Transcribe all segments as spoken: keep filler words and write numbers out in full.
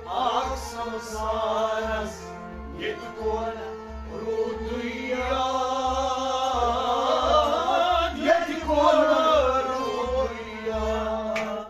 اکھ سمسارس ییٚتہِ کُن روٗدٕے یاد، ییٚتہِ کُن روٗدٕے یاد۔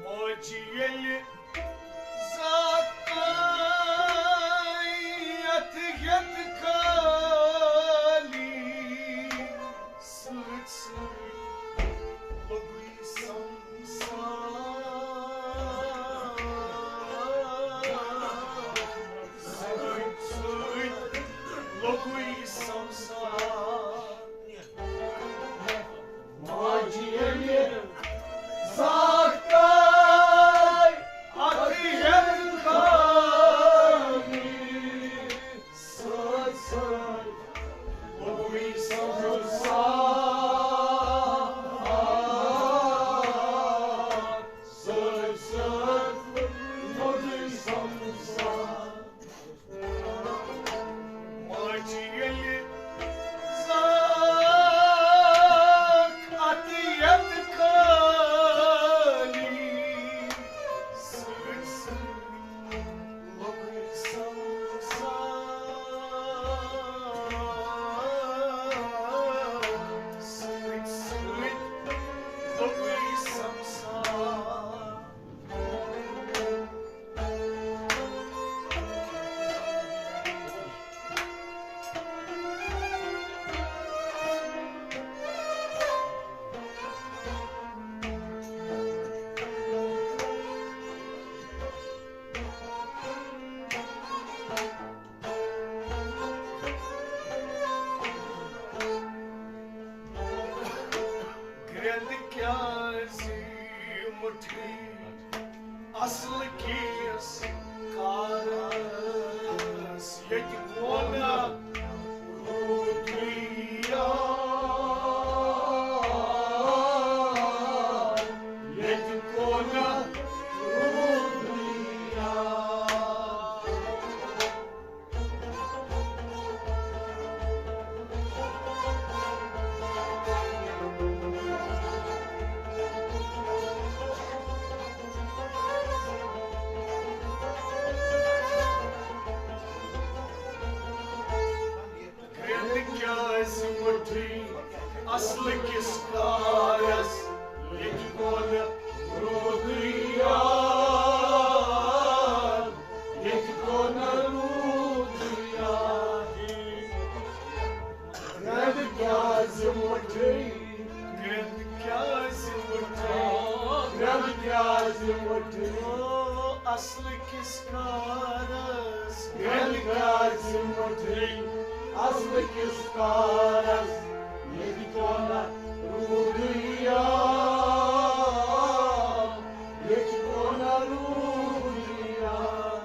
ماجہِ ییٚلہِ زاکٲے اَتھٕ ہٮ۪تھ کھٲلی، سۭتۍ سۭتۍ لوٚگُے سمسار۔ سۭتۍ سۭتۍ لوٚگُے سمسار۔ ماجہِ ییٚلہِ زاکٲے اَتھٕ ہٮ۪تھ کھٲلی، سۭتۍ سۭتۍ لوٚگُے سمسار۔ سۭتۍ سۭتۍ لوٚگُے سمسار۔ ماجہِ ییٚلہِ زاکھ اَتھٕ ہٮ۪تھ کھٲلی، سۭتۍ سۭتۍ لوٚگُے سمسار۔ سۭتۍ سۭتۍ لوٚگُے سمسار۔ گرٛٮ۪نٛد کیٛازِ مُٹھی اصل کِس کارس ییٚتہِ کونہ روٗدٕے یاد، ییٚتہِ کونہ روٗدٕے یاد۔ گرٛٮ۪نٛد کیٛازِ مُٹھی اصل کِس کارس، ییٚتہِ کونہ روٗدٕے یاد، ییٚتہِ کونہ روٗدٕے یاد۔ گرٛٮ۪نٛد کیٛازِ مُٹھی؟ گرٛٮ۪نٛد کیٛازِ مُٹھی؟ گرٛٮ۪نٛد کیٛازِ مُٹھی؟ او اصل کِس کارس؟ گرٛٮ۪نٛد کیٛازِ مُٹھی؟ اصل کِس کارس؟ ییٚتہِ کونہ روٗدٕے یاد، ییٚتہِ کونہ روٗدٕے یاد۔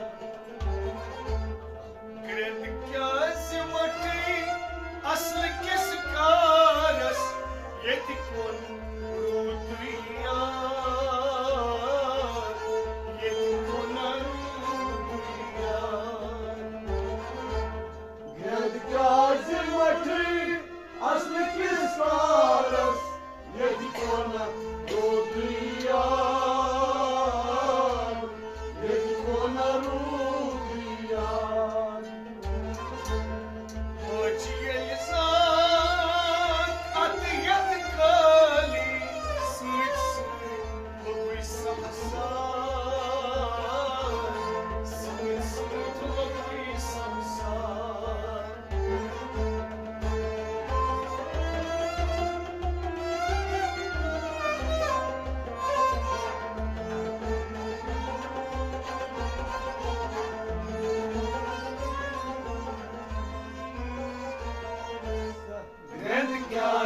گرٛٮ۪نٛد کیٛازِ مُٹھی؟ اصل کِس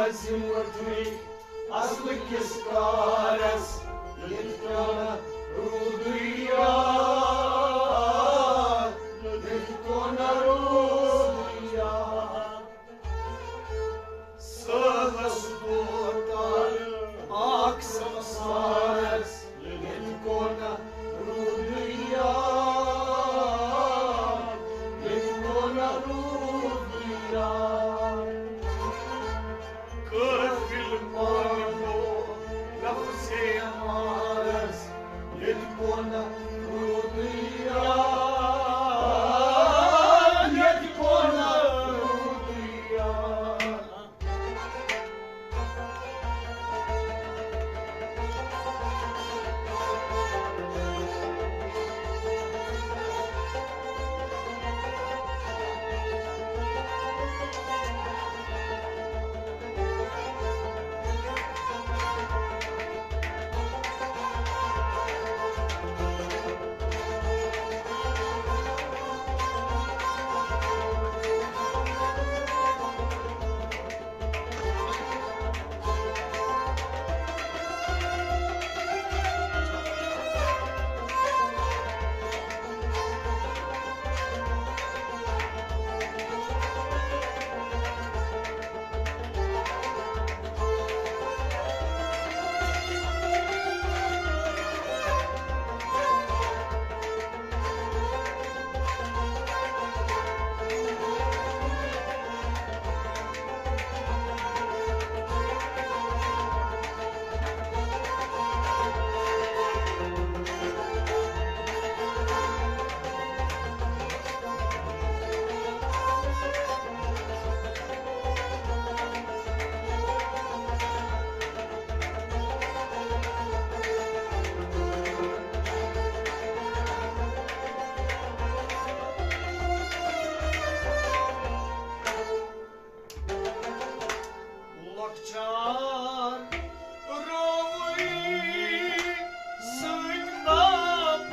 عظمتٕے اصلہٕ کِس کارس، ییٚتہِ کُن روٗدٕے یاد، ییٚتہِ کُن روٗدٕے یاد۔ سہلس دوتر اکھ سمسارس، ییٚتہِ کُن روٗدٕے یاد، ییٚتہِ کُن روٗدٕے یاد۔ قٲفِل مانگو لفظے مارس، ییٚتہِ کُن روٗدٕے یاد، ییٚتہِ کُن روٗدٕے یاد۔ لۄکچار رووٕے سۭتۍ باپارس،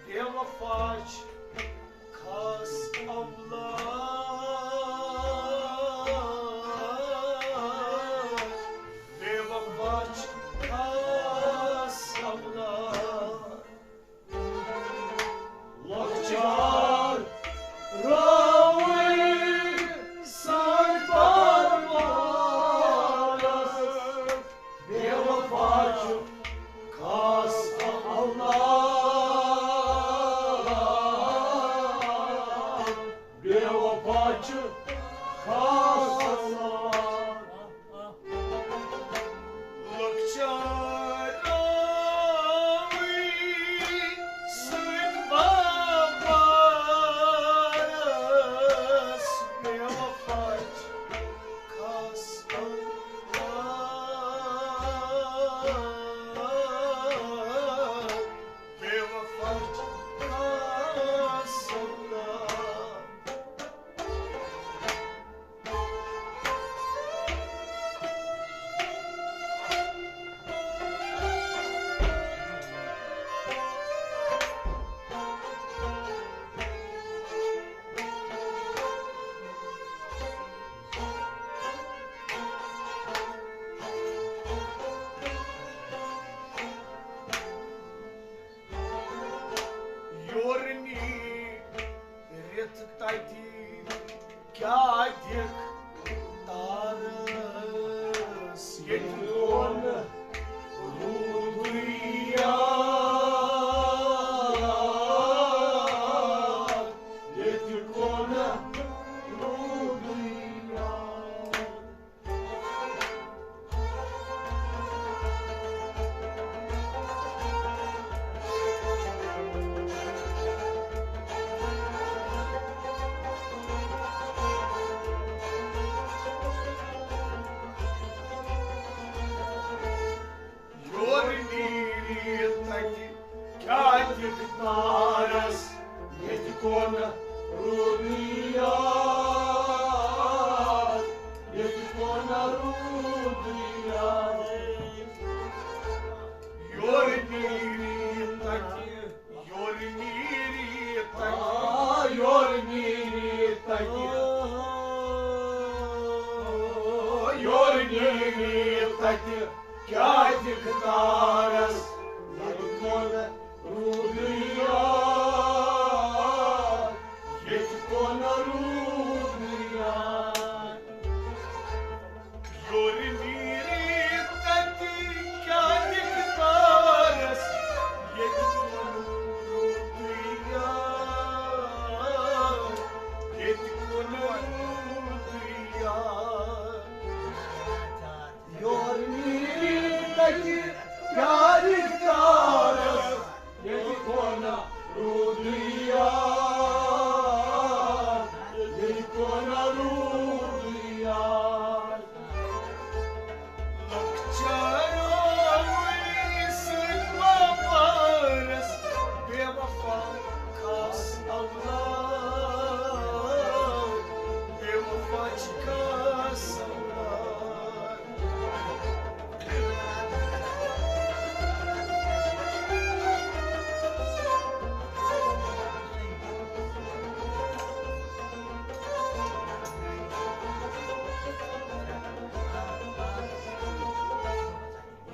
بے وفا چھِ خاص اولاد۔ بے وفا چھِ خاص اولاد۔ لۄکچار راوٕے سٲنۍ پروانس، بے وفا چھُ خاص اولاد۔ بے وفا چھُ خاص اولاد۔ لۄکچارٕے سۭتۍ باپارس، بے وفا چھِ خاص اولاد۔ بے وفا چھِ خاص اولاد۔ یورٕ نی رٮ۪تھ تَتہِ کیٛاہ دِکھ تارس، ییٚتہِ کُن روٗدٕے یاد، ییٚتہِ کُن روٗدٕے یاد۔ ییٚلہِ تَتہِ کیٛاہ دِکھ تارَس، ییٚتہِ کُن روٗدٕے یار، ییٚتہِ کُن روٗدٕے یار۔ یورٕ نیٖرِتھ تَتہِ کیٛاہ دِکھ تارَس، ییٚتہِ کُن روٗدٕے یار، ییٚتہِ کُن روٗدٕے یار۔ یورٕ نیٖرِتھ تَتہِ کیٛاہ دِکھ تارَس، ییٚتہِ کُن روٗدٕے یار، ییٚتہِ کُن روٗدٕے یار۔ لۄکچارو ؤری سۭتۍ باپارس بے وفا خاص اولاد، بے وفا چھِ خاص اولاد۔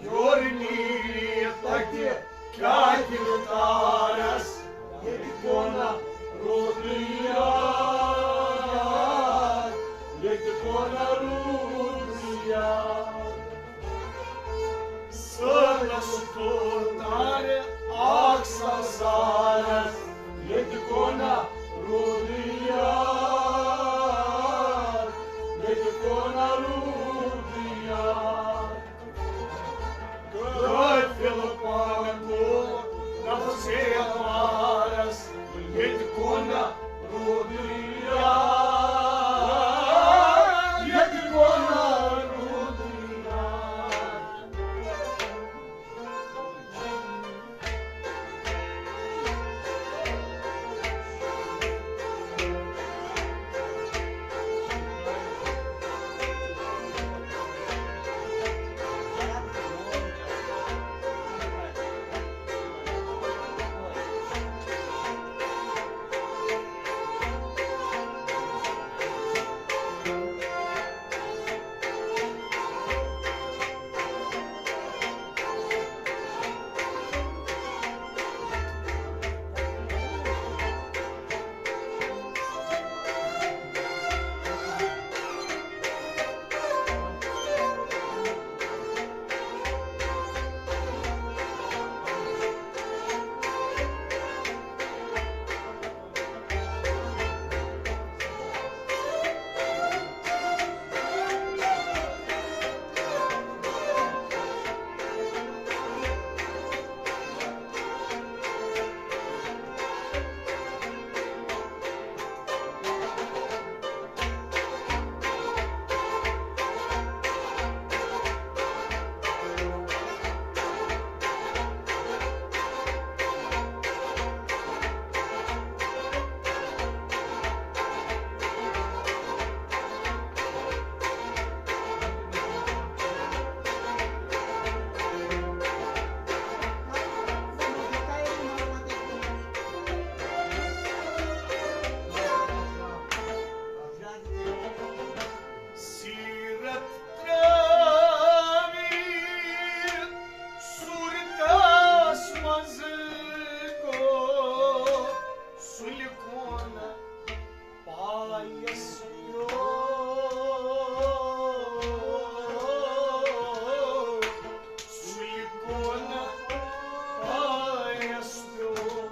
یورٕ نیٖرِتھ تَتہِ کیٛاہ دِکھ تارَس، ییٚتہِ کُن روٗدٕے یار، ییٚتہِ کُن روٗدٕے یار۔ سٲلَس کوٚر تارٕ اَکھ سَنسارَس، ییٚتہِ کُن روٗدٕے یار، ییٚتہِ کُن روٗدٕے یار۔ قٲفِل پانہٕ گوٚو نفسے مارس، ییٚتہِ کُن روٗدٕے یار، ییٚتہِ کُن روٗدٕے یار۔ سیرت ترٲوِتھ صورتس منٛز گوٚو سُلہِ کونہٕ پایس پیوٚو۔ سُلہِ کونہٕ پایس پیوٚو۔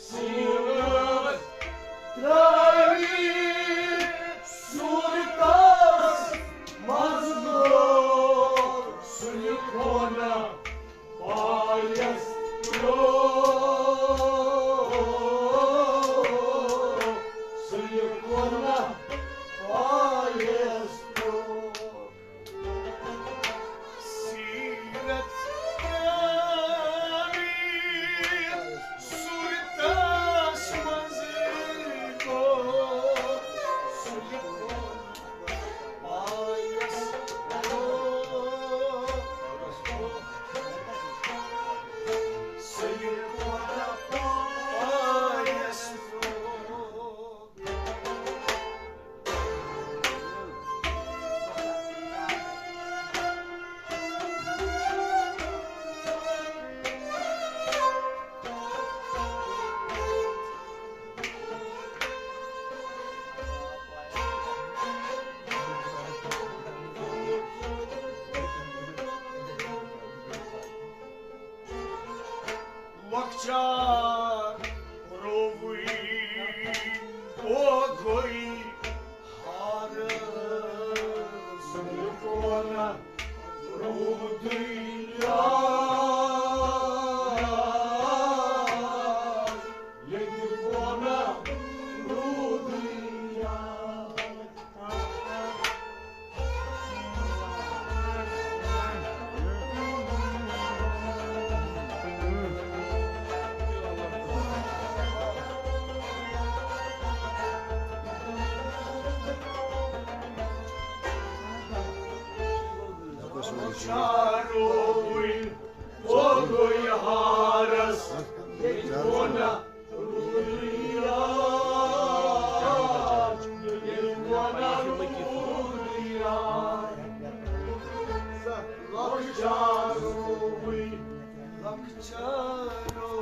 سیٖرت ترٛٲوِتھ صوٗرتس منٛز گوٚو سُلہِ کونہٕ پایس پیوٚو۔ سُلہِ کونہٕ پایس پیوٚو۔ سیرت ترٲوِتھ صورتس منٛز گوٚو چاروٕے ووٚنُے ہارس، ییٚتہِ کۄنہ روٗدٕے یار، ییٚتہِ کۄنہ روٗدٕے یار۔ لۄکچاروٕے، لۄکچارو،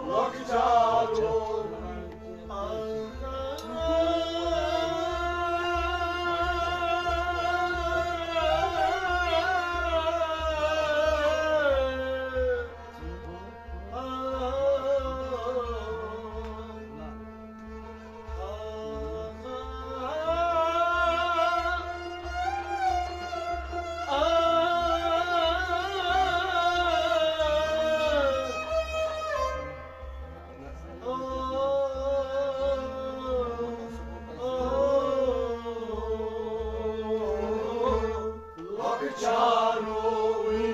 لۄکچارو۔ لۄکچاروٕے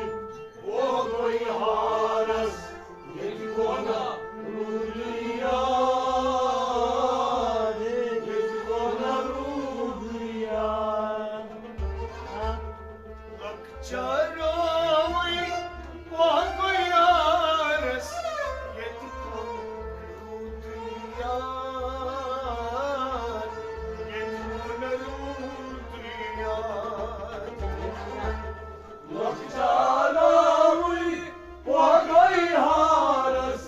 ووٚنُے ہارس، ییٚتہِ کۄنہ روٗدٕے یار، ییٚتہِ کۄنہ روٗدٕے یار۔ لۄکچاروٕے ووٚنُے ہارس، ییٚتہِ کۄنہ روٗدٕے یار، ییٚتہِ کۄنہ روٗدٕے یار۔ لۄکچاروٕے پوگے ہارس،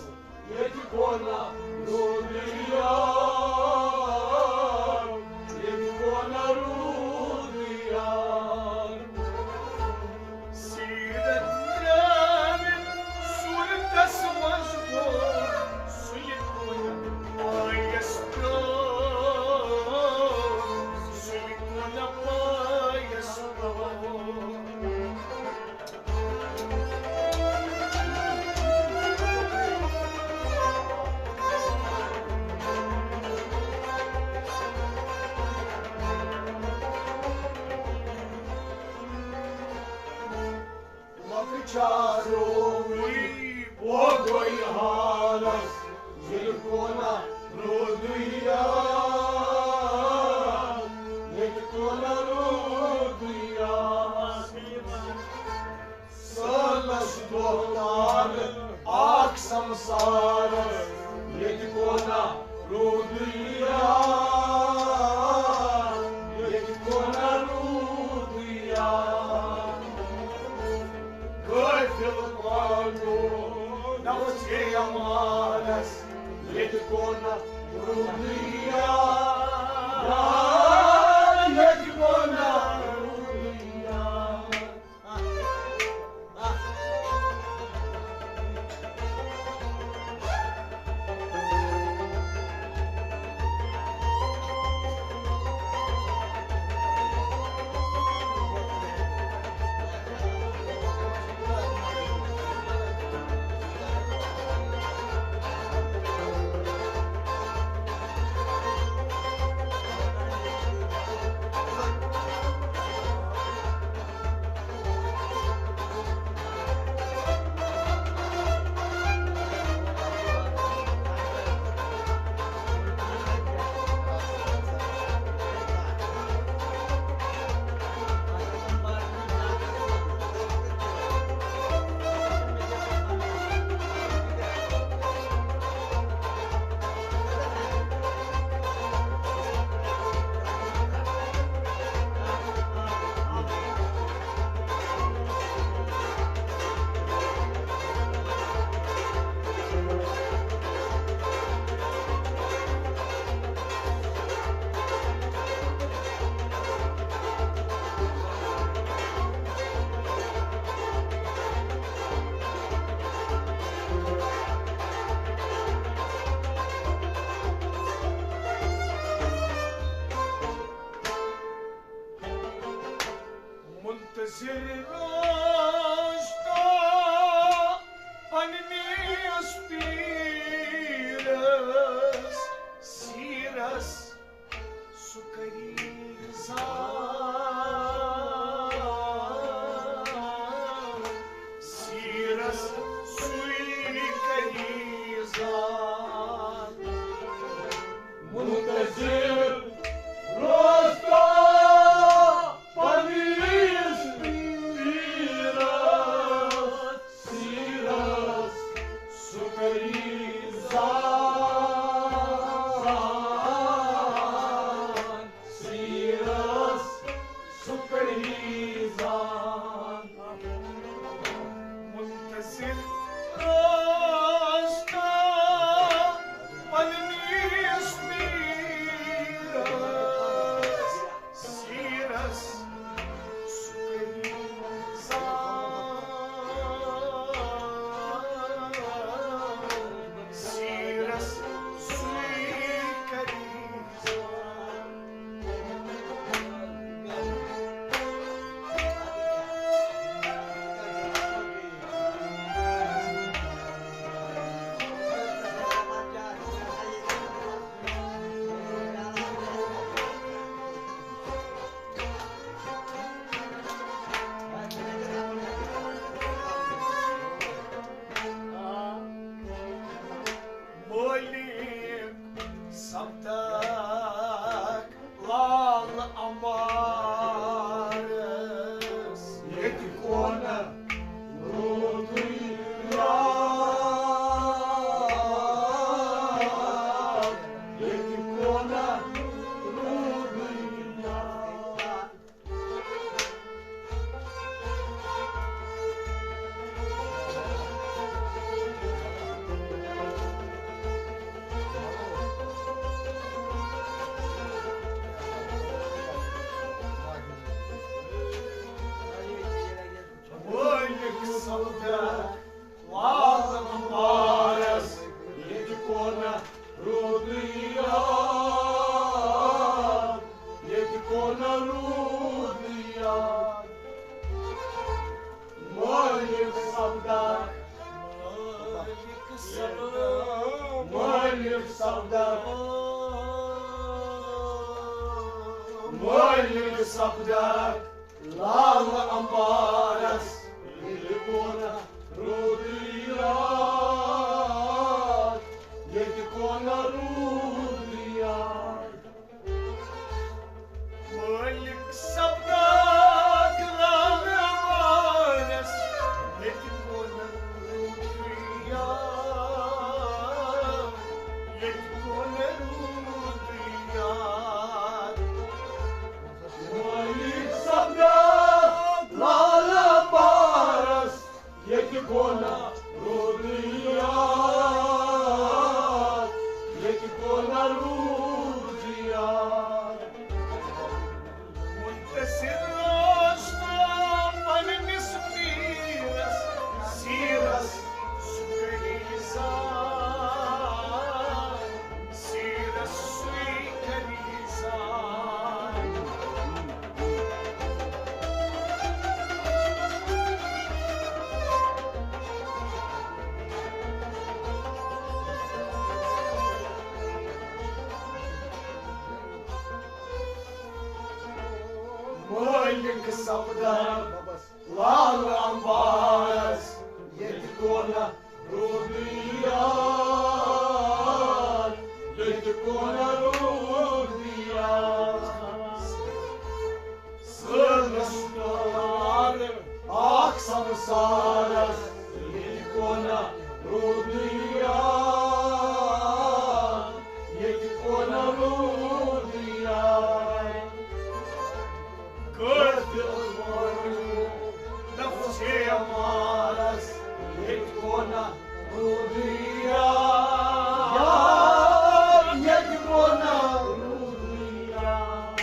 ییٚتہِ کۄنہ روٗدٕے یار، ییٚتہِ کۄنہ روٗدٕے یار۔ سیٖرت ترٛٲوِتھ صوٗرتس منٛز گوٚو سُلہِ کۄنہ پایس پیوٚو، سُلہِ کۄنہ پایس پیوٚو۔ لۄکچاروٕے پوگے ہارس، ییٚتہِ کۄنہ روٗدٕے یار، ییٚتہِ کۄنہ روٗدٕے یار۔ سٲلس دۄہ تارٕ اکھ سمسارس، ییٚتہِ کۄنہ روٗدٕے یار، ییٚتہِ کۄنہ روٗدٕے یار۔ قٲفِل پانو نوژے مارس، ییٚتہِ کۄنہ روٗدٕے یار، ییٚتہِ کۄنہ روٗدٕے یار۔ لال امبارس، ییٚتہِ کونہ روٗدٕے یار، ییٚتہِ کونہ روٗدٕے یار۔ مٲلِک سپدہ لال امبارس، ییٚتہِ کونہ روٗدٕے یار، ییٚتہِ کونہ روٗدٕے یار۔ مٲلِک سپدہ، مٲلِک سپدہ، مٲلِک سپدہ لال امبارس، ییٚتہِ کونہ روٗدٕے یار، ییٚتہِ کونہ روٗدٕے یار۔ مٲلِک سپدہ لال امبارس، ییٚتہِ کونہ روٗدٕے یار، ییٚتہِ کونہ روٗدٕے یار۔ مٲلِک سپدہ لال امبارس، ییٚتہِ کونہ روٗدٕے یار، ییٚتہِ کونہ روٗدٕے یار۔ منتصر اوس نہٕ پننِس پیٖرس، سیٖرس سُہ کٔرِتھ زار۔ سیٖرس سُے کٔرِتھ زار۔ مٲلِک سپدہ لال امبارس، ییٚتہِ کونہ روٗدٕے یار، ییٚتہِ کونہ روٗدٕے یار۔ سٲلس نار اکھ سمسارس، ییٚتہِ کونہ روٗدٕے یار، ییٚتہِ کونہ روٗدٕے یار۔ قٲتِل مٲرِو نفسے مارس، ییٚتہِ کونہ روٗدٕے یار، ییٚتہِ کونہ روٗدٕے یار۔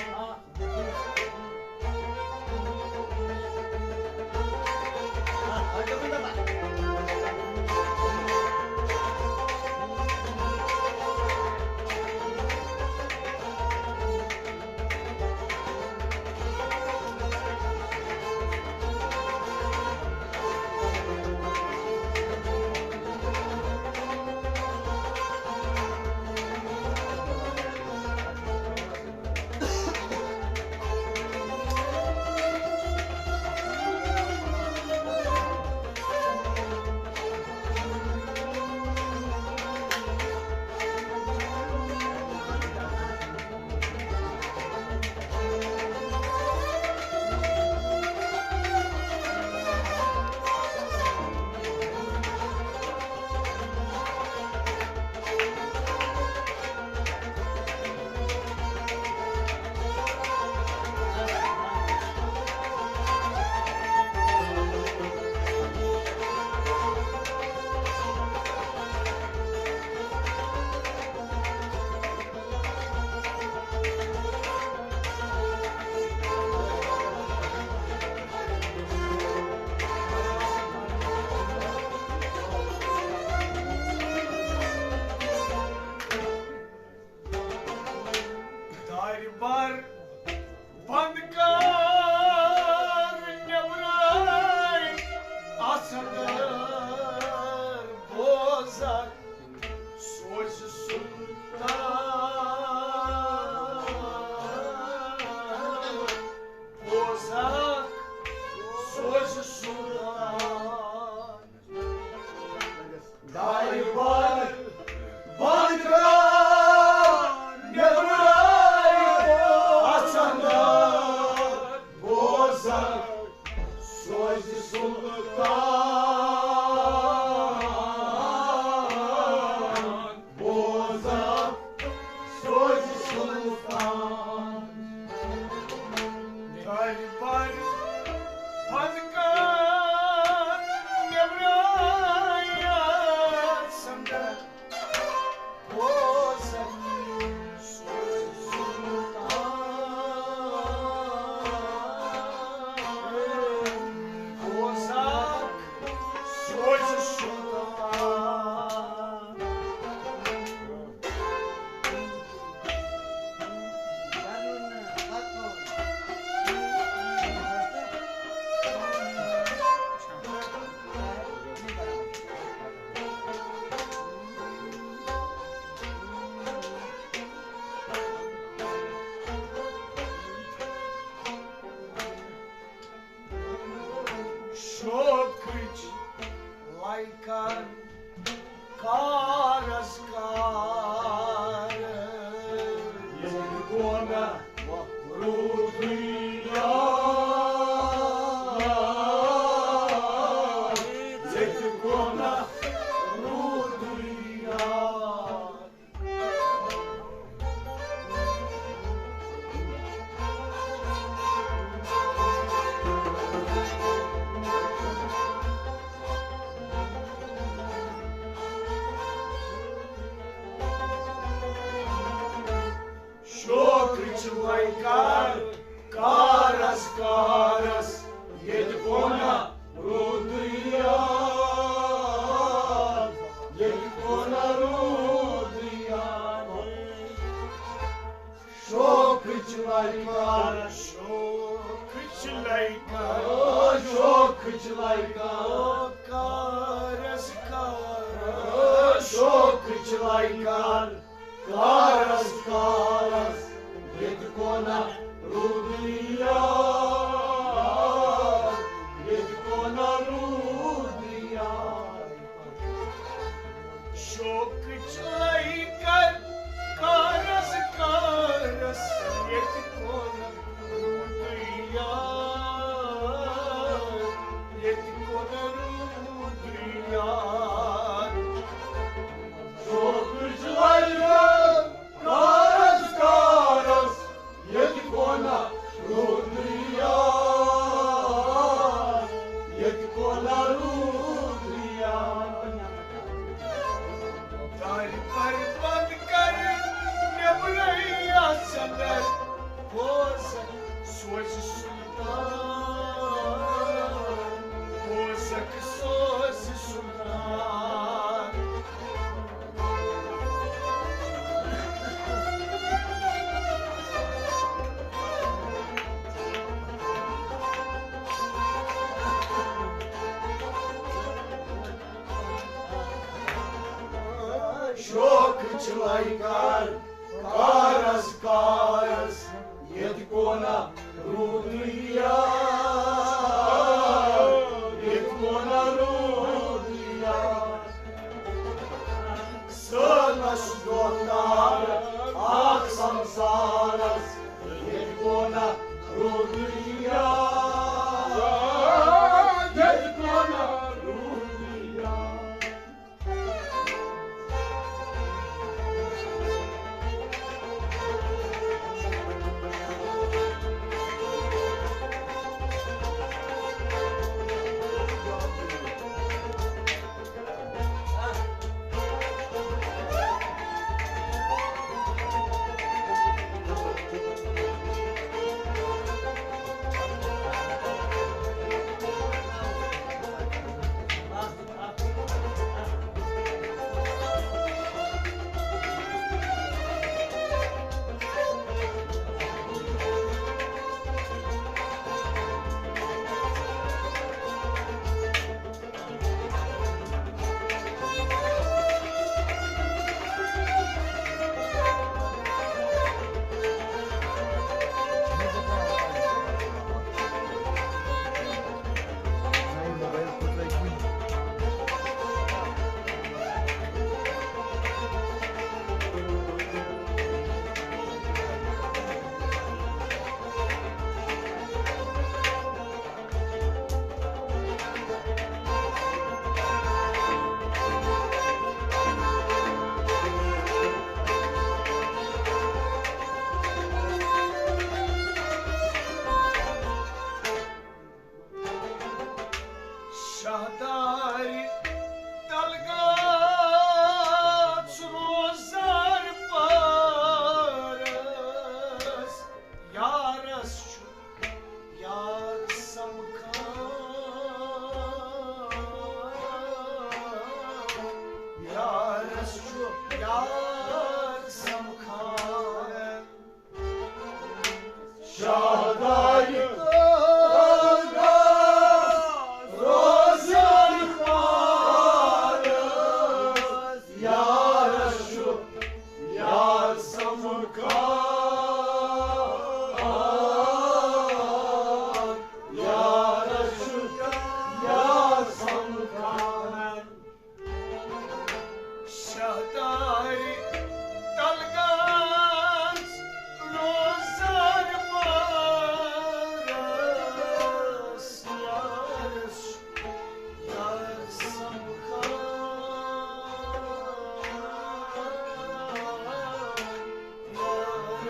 دارِ بار بند کر نیبرے، آسن بوزکھ سوزِ سلطان، بوزکھ سوزِ سلطان۔ دارِ بار بند کر نیبرے۔ روٗدٕے یار، ییٚتہِ کونہ روٗدٕے یار۔ شوقٕچ لایکار کارس کارس، ییٚتہِ کونہ روٗدٕے یار، ییٚتہِ کونہ روٗدٕے یار۔ شوقٕچ لایکار، شوقٕچ لایکار، شوقٕچ لایکار، کارس کار، شوقٕچ لایکار۔ کارس کارس، ییٚتہِ کونہ روٗدٕے یار، ییٚتہِ کونہ روٗدٕے یار۔ شوقٕچ لایکار کارس کارس، ییٚتہِ کونہ روٗدٕے یار، ییٚتہِ کونہ روٗدٕے یار۔ شوقٕچ لایکار کارس کارس، ییٚتہِ کونہ روٗدٕے یار، ییٚتہِ کونہ روٗدٕے یار۔ دارِ پر بند کر، نیبرے آسن در، بوزن سوزِ سُلطان، بوزکھ سوزِ سُلطان۔ شوقٕچ لایکار کارس کارس، ییٚتہِ کونہ روٗدٕے یار، ییٚتہِ کونہ روٗدٕے یار۔ سٲلس دۄہ دار اکھ سمسارس، ییٚتہِ کونہ روٗدٕے یار، ییٚتہِ کونہ روٗدٕے یار۔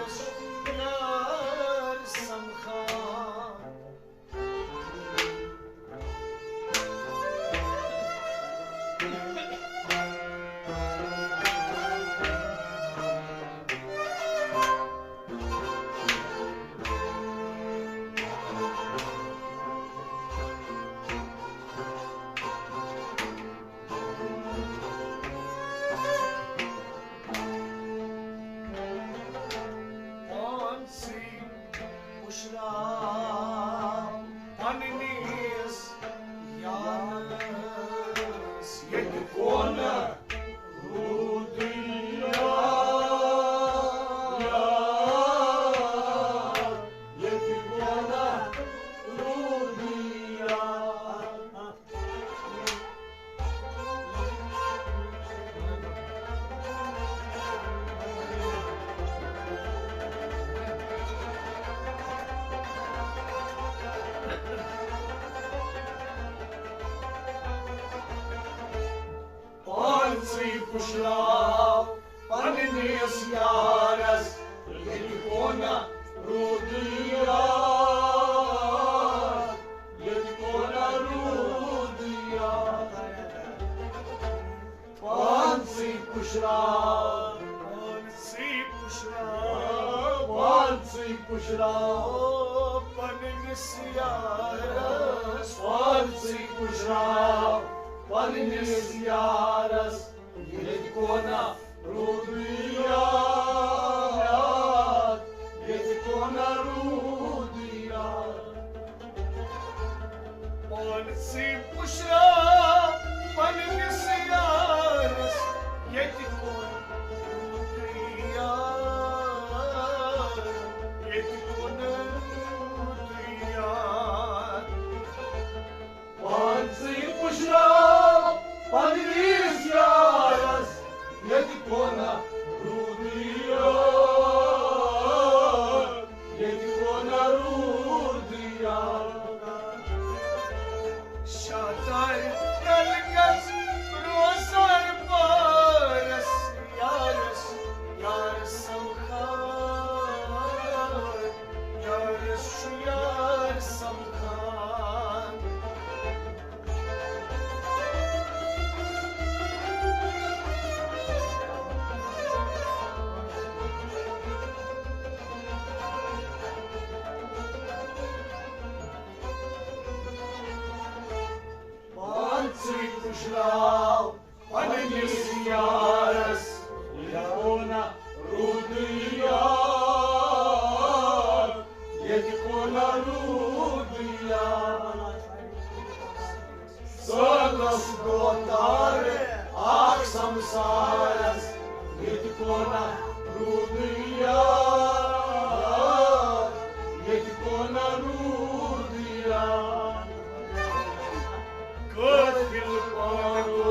یار سمکھان۔ پانسٕے پُشراو پننِس یارس، ییٚتہِ کونہ روٗدٕے یار، ییٚتہِ کونہ روٗدٕے یار۔ پانسٕے پُشراو پننِس یارس، ییٚتہِ کونہ روٗدٕے یار، ییٚتہِ کونہ روٗدٕے یار۔ پانسٕے پُشراو، پانسٕے پُشراو، پانسٕے پُشراو پننِس یارس، پانسٕے پُشراو پننِس یارس، ییٚتہِ کونہ روٗدٕے یار، ییٚتہِ کونہ روٗدٕے یار۔ پانسٕے پُشراو پننِس یارس، ییٚتہِ کونہ روٗدٕے یار، ییٚتہِ کونہ روٗدٕے یار۔ پانسٕے پُشراو پننِس یارس، ییٚتہِ کونہ روٗدٕے یار، ییٚتہِ کونہ روٗدٕے یار۔ شادارِ تلگس روزدار بارس، یارس، یارس سمکھان، یارس چھُ یار سمکھان۔ پانسٕے پُشراو پننِس یارس، ییٚتہِ کونہ روٗدٕے یار، ییٚتہِ کونہ روٗدٕے یار۔ سٲلس گوٚو تارٕ اکھ سمسارس، ییٚتہِ کونہ روٗدٕے یار، ییٚتہِ کونہ روٗدٕے یار۔ قٲفِل پانہٕ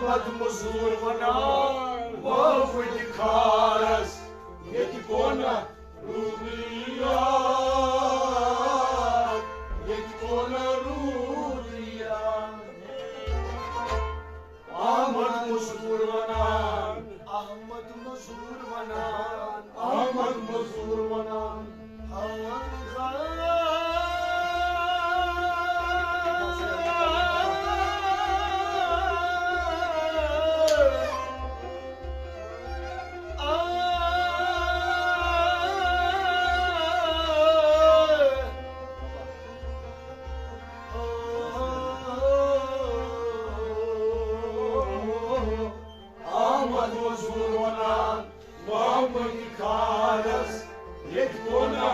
پتہٕ مٔزوٗر ونان، وٲوٕتۍ کھارس، ییٚتہِ کونہ روٗدٕے یار، ییٚتہِ کونہ روٗدٕے یار۔ احمد مٔزوٗر ونان، احمد مٔزوٗر ونان، احمد مٔزوٗر ونان۔ احمد مٔزوٗر ونان، محمد کھارس، ییٚتہِ کونہ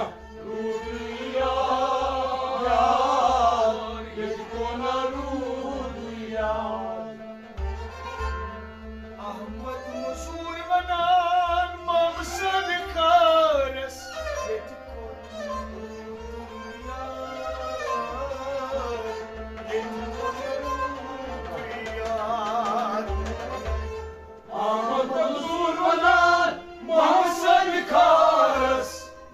روٗدٕے یار، ییٚتہِ کونہ روٗدٕے یار۔ احمد مٔزوٗر ونان، مامہٕ صٲبہِ کھارس، ییٚتہِ کونہ روٗدٕے یار، ییٚتہِ کونہ روٗدٕے یار۔ احمد مٔزوٗر ونان، محمد صٲبہِ کھارس،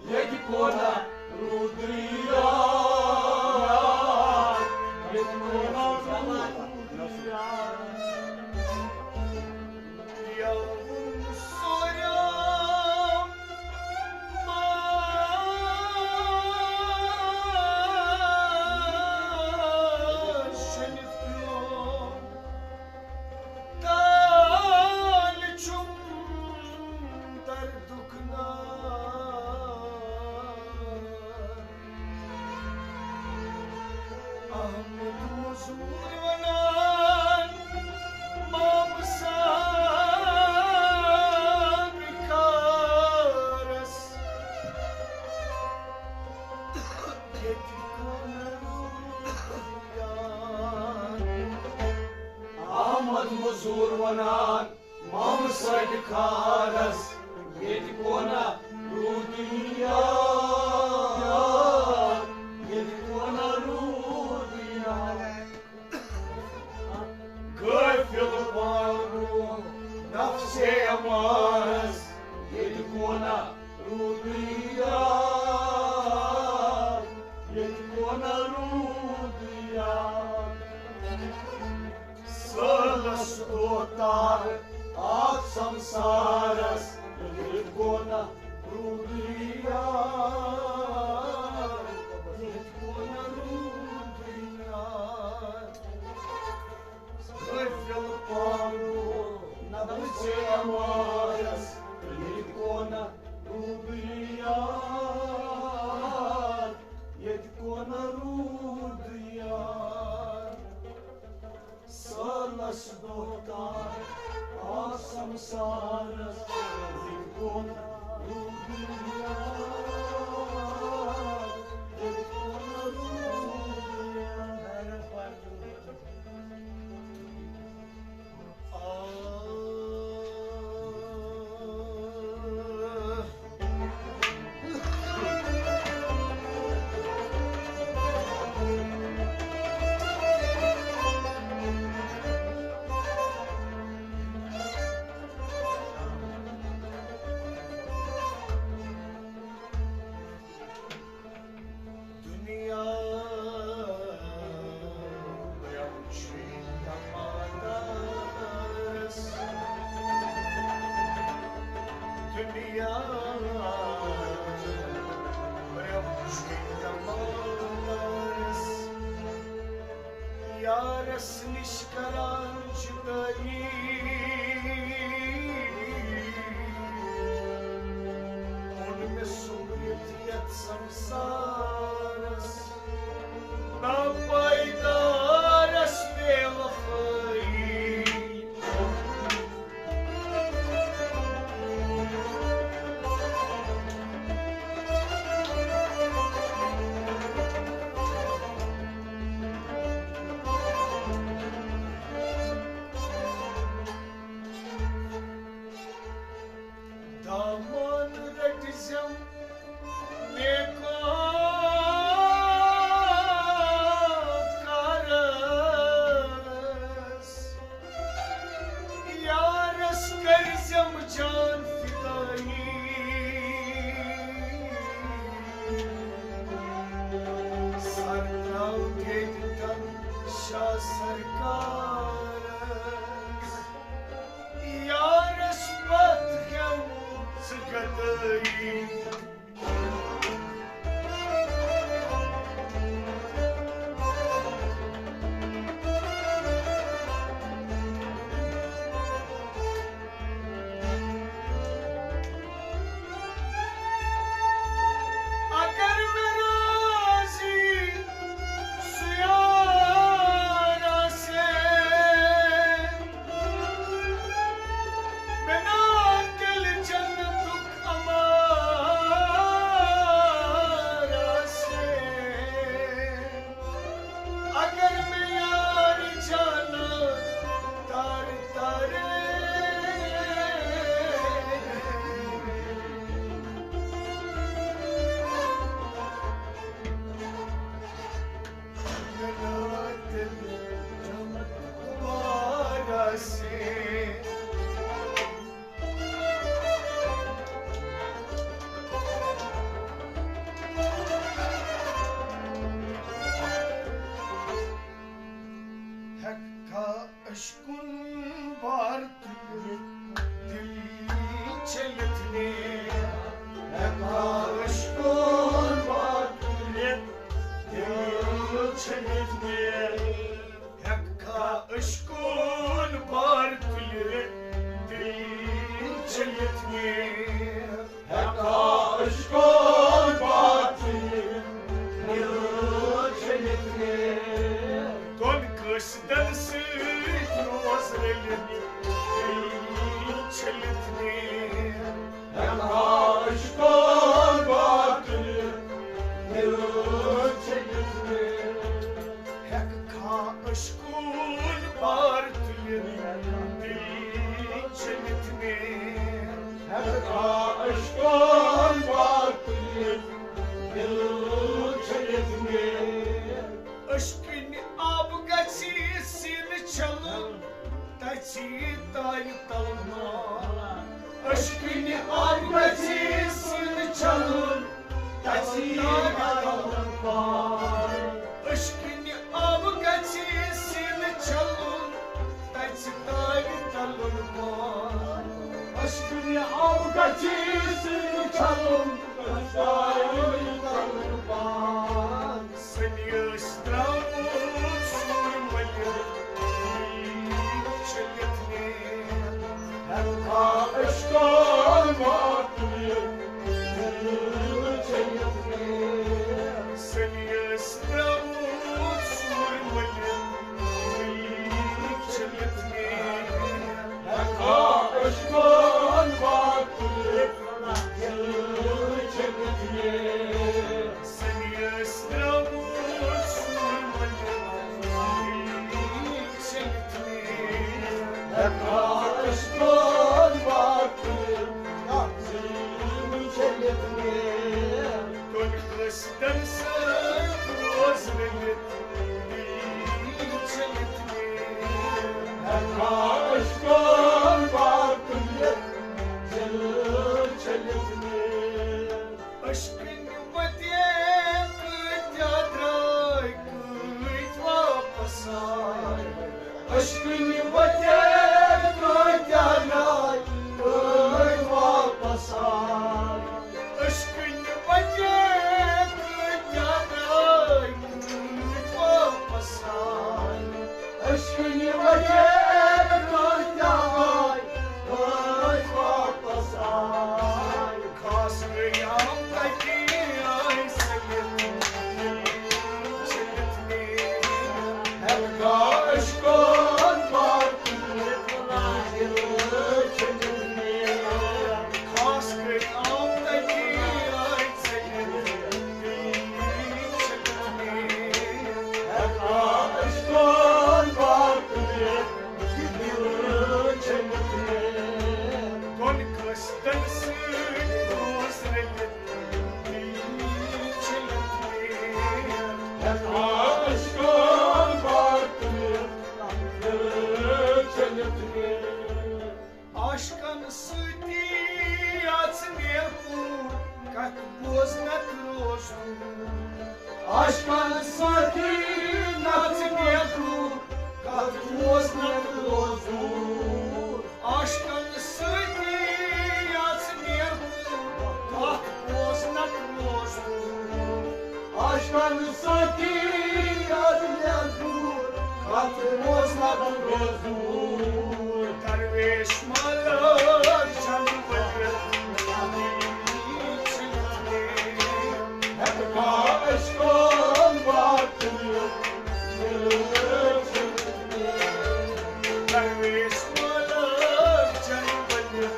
ییٚتہِ کونہ روٗدٕے یار، ییٚتہِ کونہ روٗدٕے یار۔ یاوُن سورم ماش شٔنِتھ پیوم۔ تال چھُم دردُک نار۔ احمد مٔزوٗر ونان، مامہٕ صٲبہِ کھارس، ییٚتہِ کونہ روٗدٕے یار۔ احمد مٔزوٗر ونان، مامہٕ صٲبہِ کھارس، ییٚتہِ کونہ روٗدٕے یار، ییٚتہِ کونہ روٗدٕے یار۔ قٲفِل پانہٕ نفسِ اَمارس، ییٚتہِ کونہ روٗدٕے یار، ییٚتہِ کونہ روٗدٕے یار۔ سٲلس دۄہ تار آکھ سمسارس، ییٚتہِ کونہ روٗدٕے یار، ییٚتہِ کونہ روٗدٕے یار۔ قٲفِل پانہٕ نفسِ اَمارس، ییٚتہِ کونہ روٗدٕے یار، ییٚتہِ کونہ روٗدٕے یار۔ سٲلس دۄہ تار آکھ سمسارس، ییٚتہِ کونہ روٗدٕے یار، ییٚتہِ کونہ روٗدٕے یار۔ دنیا برٛونٛہہ چھُے تمادارس۔ دنیا برٛونٛہہ چھُے تمادارس۔ یارس نِش کران جدٲیی۔ اوٚن مےٚ سُمبرِتھ یتھ سمسارس، ناپٲیدارس بے وفٲیی۔ دامان رٔٹۍ زٮ۪م نیکو یارس پتھ گٔمٕژ گدٲیی۔ اگر مےٚ راضی سُہ یار آسہِ، بنا تیٚلہِ جنتُک امار آسہِ۔ اگر مےٚ یار جانان تارِ تارِ ہٮ۪کھا عشقُن بار تُلِتھ دِل چھٔلِتھ نیر؟ ہٮ۪کھا عشقُن بار تُلِتھ دِل چھٔلِتھ نیر؟ ہٮ۪کھا عشقُن بار تُلِتھ دِل چھٔلِتھ نیر؟ ہٮ۪کھا عشقُن بار تُلِتھ دِل چھٔلِتھ نیر؟ دۄن قٲصدن سۭتۍ روز رٔلِتھ دِل چھٔلِتھ نیر؟ ہٮ۪کھا عشقُن بار تُلِتھ دِل چھٔلِتھ نیر؟ ہٮ۪کھا عشقُن بار تُلِتھ دِل چھٔلِتھ نیر؟ ہٮ۪کھا عشقُن بار تُلِتھ دِل چھٔلِتھ نیر؟ عشقٕنۍ آبہٕ گژھِ سیٖنہٕ چھلُن، تَژِ تاوِ تَل مار۔ عشقٕنۍ آبہٕ گژھِ سیٖنہٕ چھلُن، تَژِ تاوِ تَل مار۔ عشقٕنۍ آبہٕ گژھِ سیٖنہٕ چھلُن، تَژِ تاوِ تَل مار۔ عشقٕنۍ آبہٕ گژھِ سیٖنہٕ چھلُن، تَژِ تاوِ تَل مار۔ سنی ٲسۍ ترٛاوُن سوٗر مٔلِتھ، چھٔلِتھ نیر۔ ہٮ۪کھا عشقُن بار تُلِتھ دِل چھٔلِتھ نیر؟ سنی ٲسۍ ترٛاوُن سوٗر مٔلِتھ، چھٔلِتھ نیر۔ ہٮ۪کھا عشقُن بار تُلِتھ دِل چھٔلِتھ نیر؟ سنی ٲسۍ ترٛاوُن سوٗر مٔلِتھ، چھٔلِتھ نیر۔ ہٮ۪کھا عشقُن بار تُلِتھ دِل چھٔلِتھ نیر؟ دۄن قٲصدن سۭتۍ روز رٔلِتھ دِل چھٔلِتھ نیر؟ ہٮ۪کھا عشقُن بار تُلِتھ دِل چھٔلِتھ نیر؟ عشقٕنۍ وَتہِ کۭتیٛاہ درٛاے، کۭتۍ واپس آے۔ عشقٕنۍ وَتہِ کۭتیٛاہ درٛاے، کۭتۍ واپس آے۔ عشقٕنۍ وَتہِ کۭتیٛاہ درٛاے، کۭتۍ واپس آے۔ عشقٕنۍ وَتہِ کۭتیٛاہ درٛاے، کۭتۍ واپس آے۔ خاص گٔیام تَتہِ آے سٔلِتھ، سٔلِتھ نیر۔ ہٮ۪کھا عشقُن سۭتی یاد مےٚ دوٗر، کتھ اوس نہٕ بہٕ دوٗر۔ درویش ملک چھنہٕ ؤلِتھ، ہٮ۪کہٕ ہا عشقن واتنٲوِتھ۔ درویش ملک چھنہٕ ؤلِتھ،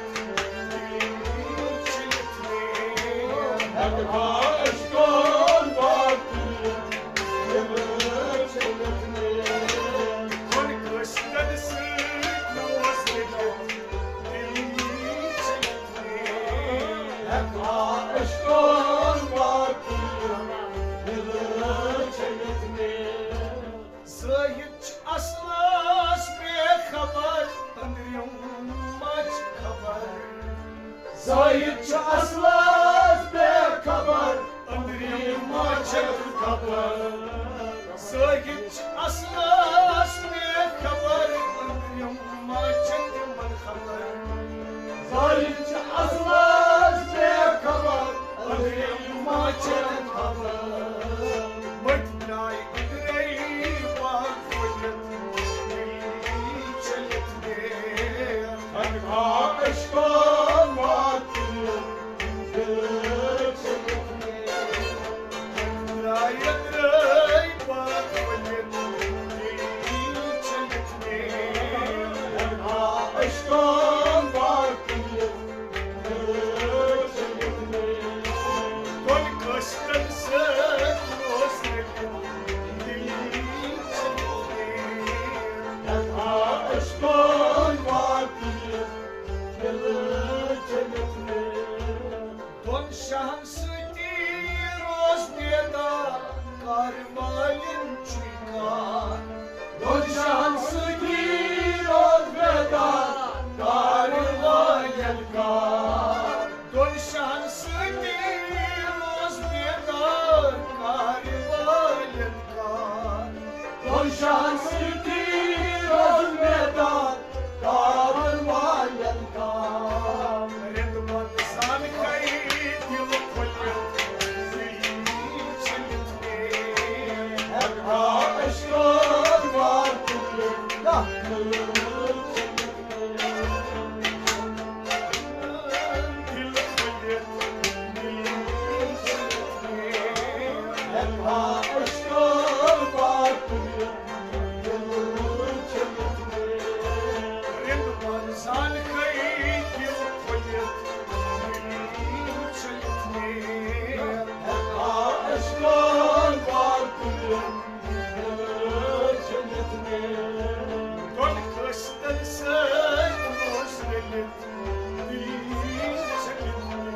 زٲہد چھُ اصلس بے خبر، أنٛدرِم ما چھِ خبر۔ زٲہد چھُ اصلس بے خبر، أنٛدرِم ما چھِ خبر۔ زٲہد چھُ اصلس بے خبر، أنٛدرِم ما چھِ تِمن خبر۔ زٲہد چھُ اصلس بے خبر، أنٛدرِم ما چھِ خبر۔ مٔتۍ درٛاے أنٛدرے باغ پھٔلِتھ، دِلی چھٔلِتھ مےٚ۔ ہٮ۪کہٕ ہا عشقن واتنٲوِتھ، دِلی چھٔلِتھ مےٚ۔ درٛاے أنٛدرے باغ پھٔلِتھ، دِلی چھٔلِتھ مےٚ۔ ہٮ۪کہٕ ہا عشقن واتنٲوِتھ، دِلی چھٔلِتھ مےٚ۔ دۄن قٕسطن سۭتۍ اوس رٔلِتھ، دِلی چھٔلِتھ مےٚ۔ ہٮ۪کہٕ ہا عشقن واتنٲوِتھ، دِلی چھٔلِتھ مےٚ۔ دۄن شاہن سۭتی روز بیدار، کارٕ والٮ۪ن چھُے کار۔ دۄن شاہن سۭتی روز بیدار، کارٕ والٮ۪ن کار۔ دۄن شاہن سۭتی روز بیدار، کارٕ والٮ۪ن کار۔ دۄن شاہن سۭتی روز بیدار، کارٕ والٮ۪ن کار۔ رِدوان زانکھے دِل پھٔلِتھ، زِہِنۍ چھٔلِتھ مےٚ۔ ہٮ۪کہٕ ہا عشقن واتنٲوِتھ، دِل چھٔلِتھ مےٚ۔ دِل پھٔلِتھ، دِل چھٔلِتھ مےٚ۔ ہٮ۪کہٕ ہا عشقن واتنٲوِتھ، رِدوان زانکھے دِل پھٔلِتھ، دِل چھٔلِتھ مےٚ۔ ہٮ۪کہٕ ہا عشقن واتنٲوِتھ، دِل چھٔلِتھ مےٚ۔ دۄن قٕسطن سۭتۍ روز رٔلِتھ، دِلی چھٔلِتھ مےٚ۔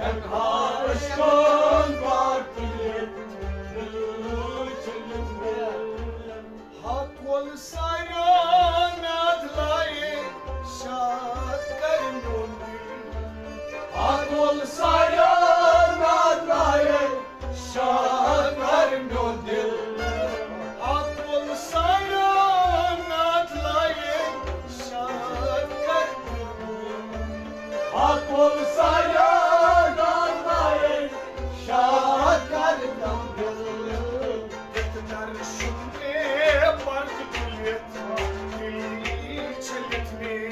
ہٮ۪کہٕ ہا عشقن واتنٲوِتھ، دِل چھٔلِتھ مےٚ۔ ہتھ وول ساریو میاد لایے، شاد کر میون دل۔ ہتھ وول ساریو میاد لایے، شاد کر میون دل۔ ہتھ وول ساریو میاد لایے، شاد کر میون دل۔ ہتھ وول ساریو میاد لایے، شاد کر میون دل۔ یتھ درشُن مےٚ پردٕ تُلِتھ، دِلی چھٔلِتھ مےٚ۔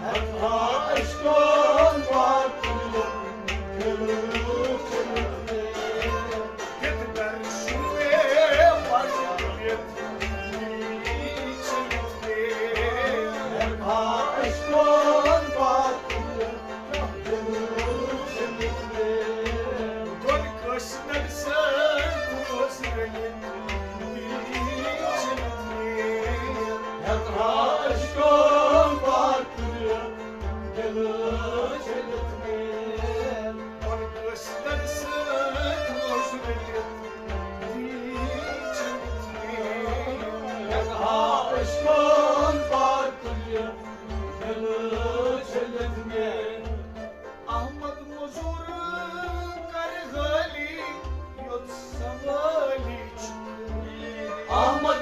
ہٮ۪کہٕ ہا عشقن واتنٲوِتھ، دِل چھٔلِتھ مےٚ۔ یتھ درشُن مےٚ پردٕ تُلِتھ، دِلی چھٔلِتھ مےٚ۔ ہٮ۪کہٕ ہا عشقن واتنٲوِتھ، دِل چھٔلِتھ مےٚ۔ دۄن قٕسطن سۭتۍ روز رٔلِتھ، دِلی چھٔلِتھ مےٚ۔ ہٮ۪کہٕ ہا عشقن واتنٲوِتھ، دِل چھٔلِتھ مےٚ۔ دۄن قٕسطن سۭتۍ روز رٔلِتھ، دِلی چھٔلِتھ مےٚ۔ ہٮ۪کہٕ ہا عشقن واتنٲوِتھ، دِل چھٔلِتھ مےٚ۔ احمد مزور کر حٲلی، یوٚت سنبھالی چھُ۔ احمد